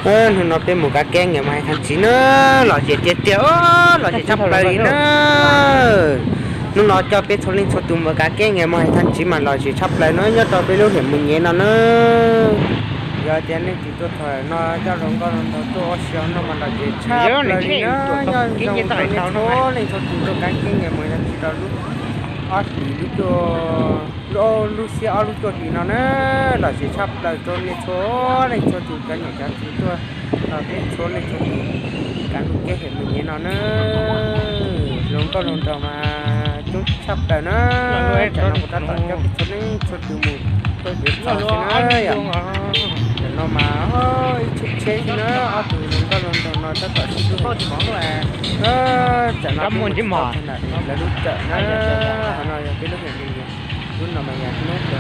Hnub no peb mus kav keb nqes mus Hais Thaj Tswv na, lom zem tiag tiag, lom zem tshaj plaws li na. Hnub no coj peb txhua leej txhua tus mus kav keb nqes mus Hais Thaj Tswv mas lom zem tshaj plaws no nyob rau peb lub hiam Mus Nyem no na. Yog tias leej twg tuaj txog no coj hluas nkauj hluas nraug tuaj ua si no mas lom zem tshaj plaws li na. Nyob zoo rau nej txhua leej txhua tus tuaj kav keb nqes mus Hais Thaj Tswv rau lub ob hlis lub cuaj, lub xiab ob lub cuaj hlis no na. Lom zem tshaj plaws rau nej txhua leej txhua tus cov niam cov txiv tuaj, peb txhua leej txhua tus kav lub keb hiam Mus Nyem no na. Hluas nkauj hluas nraug mas coob tshaj plaws na. Tam no kuv tab tom coj peb txhua leej txhua tus mus tuaj yuav txog xwb na yom. Tam no mas ib tsheb tsheb xwb na, ob tug hluas nkauj hluas nraug no tab tom sib hlub heev. Tam no peb mus txog ntawm lawv lub rawm na. Qhov no yog peb lub hiam Mus Nyem. Hnub no mas yog hnub uas yus muaj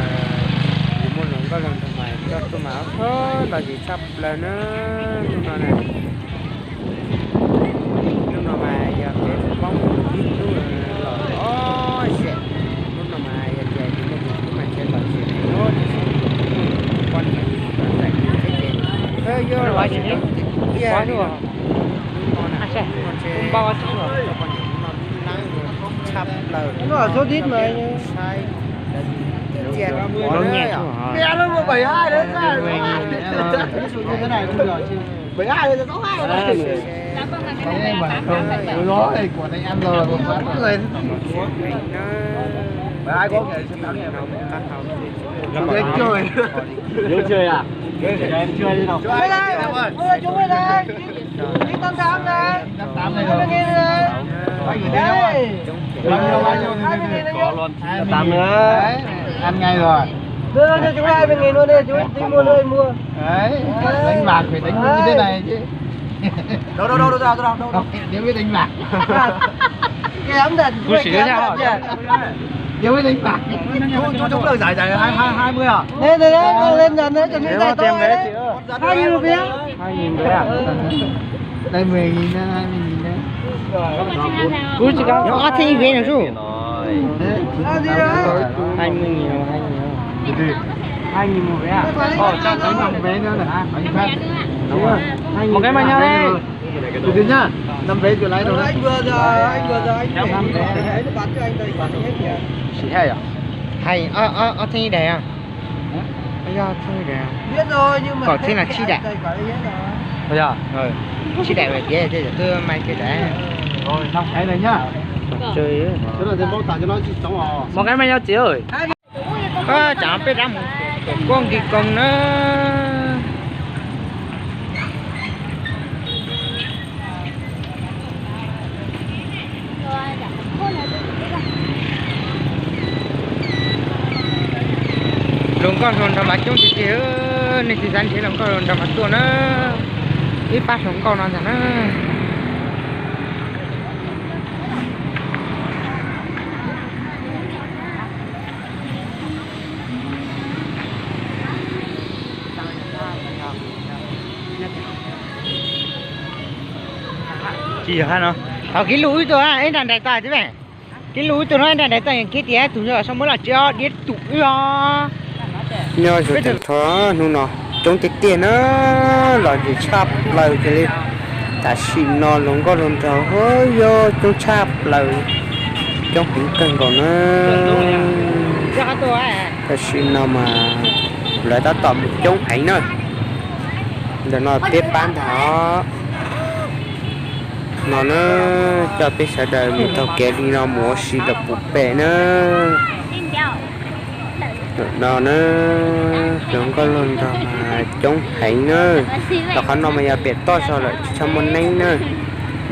hluas nkauj hluas nraug mas coj tuaj mas lom zem tshaj plaws na. Hnub no na, hnub no mas yog peb Hmoob ib hnub lom zem. Hnub no mas yog tias yus muaj tus hlub mas ntshe lom zem heev, tiam sis poj niam txais tus teb ces yuav lom zem tiag tiag li. Hnub no na, hnub no ntshe coj poj niam mus noj lub neeb tshaj plaws, saib lawv tus tiag tiag li. Tám nữa. Ăn ngay rồi. Đưa cho chúng hai mươi nghìn luôn đi, chú tí mua nữa mua. Đấy, đánh bạc phải đánh như thế này chứ. Đâu, đâu, đâu, đâu, đâu, đâu, đâu. Không, nếu biết đánh bạc. Cái ấm đần. Chú chỉ cho. Nếu biết đánh bạc. Chú, chú chống lời giải, giải hai, hai, hai mươi à? Đây, đây, đây, lên dần đấy, chuẩn bị giải to đấy. Hai mươi một vé. Hai nghìn vé à? Đây mười nghìn đó, hai mươi nghìn đó. Ui, chỉ có. Nó ót thêm vé nữa chứ. Hai mươi nghìn, hai nghìn. Hai nghìn một vé à? Ờ, cho tấm năm vé nữa là hả? Đúng rồi. Hai nghìn một cái mà nhau đi. Từ từ nhá. Năm vé rồi lái rồi đấy. Anh vừa giờ, anh vừa giờ anh để, anh bán cho anh đây, bán cho hết kìa. Chỉ hai à? Hai, ót, ót, ót thêm đài à? Ơ, yog txog daim, kom txij no tsib daim. Ua yog, tsib daim mas tias tej zaum twb mai tsib daim. Ôi, năm cái này nhá. Một cái mà nho txiv ơi. Koj tsam peb rov mus tom koj nkig koog na. Hluas nkauj hluas nraug mas coob tiag tiag, nej tsis xav nrhiav hluas nkauj hluas nraug mas tuaj na, ib pab hluas nkauj no ntag na. Tsis yog no, thov kiv lus ib tug ib nra ntais tag tib, kiv lus ib tug no ib nra ntais tag kiv tias tus yog sau muab los tsis diab tus wb os. Nyob zoo tag nrho, hnub no coob tiag tiag na, lom zem tshaj plaws kiag li. Tam sim no hluas nkauj hluas nraug yog coob tshaj plaws, coob heev kawg nkaus na. Tam sim no mas lawv tab tom mus coob heev na. Ntawm no peb pab ntag os. No na, coj peb sawv daws mus taug kev li no mus ua si lawm puag pem na. Ntawm no na, hluas nkauj hluas nraug mas coob heev na. Rau qhov no mas yog pem toj zog lawm tsis tshua muaj neeb na.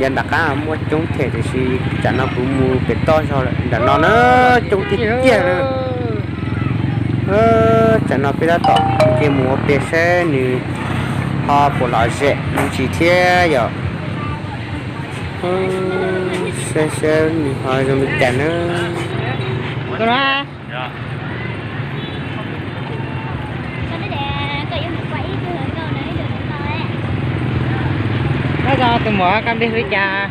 Yog nram qab muaj coob thiab tiam sis tsam no kuv mus pem toj zog lawm. Nram no na, coob tiag tiag na. Tsam no peb tab tom nce mus ua pem saib nws ho puas lom zem me ntsis thiab yom. Saib saib nws ho zoo li cas na. Tus muam koj npe hu li cas?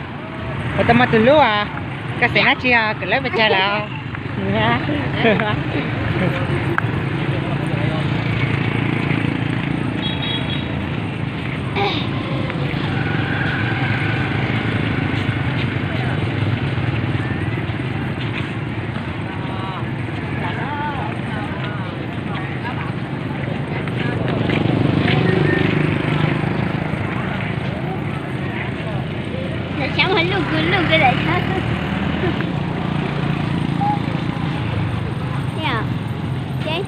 Puas tau muaj tus hlub os? Koj xav dab tsi os? Kawm lawv pes tsawg lawm? Lug ke daim. Ces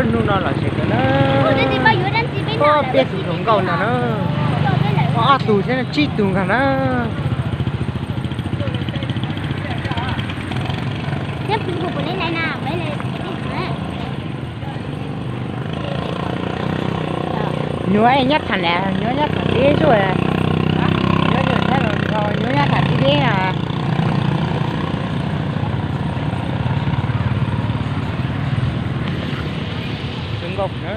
Hnub no los tsev kawg na, peb tug hluas nkauj ntag na, ob tug thiab tsib tug nkaus na. Nyuam nyob tham, nyuam nyob tham tib tug, nyuam nyob tham tib tug na. Zoo nkauj na.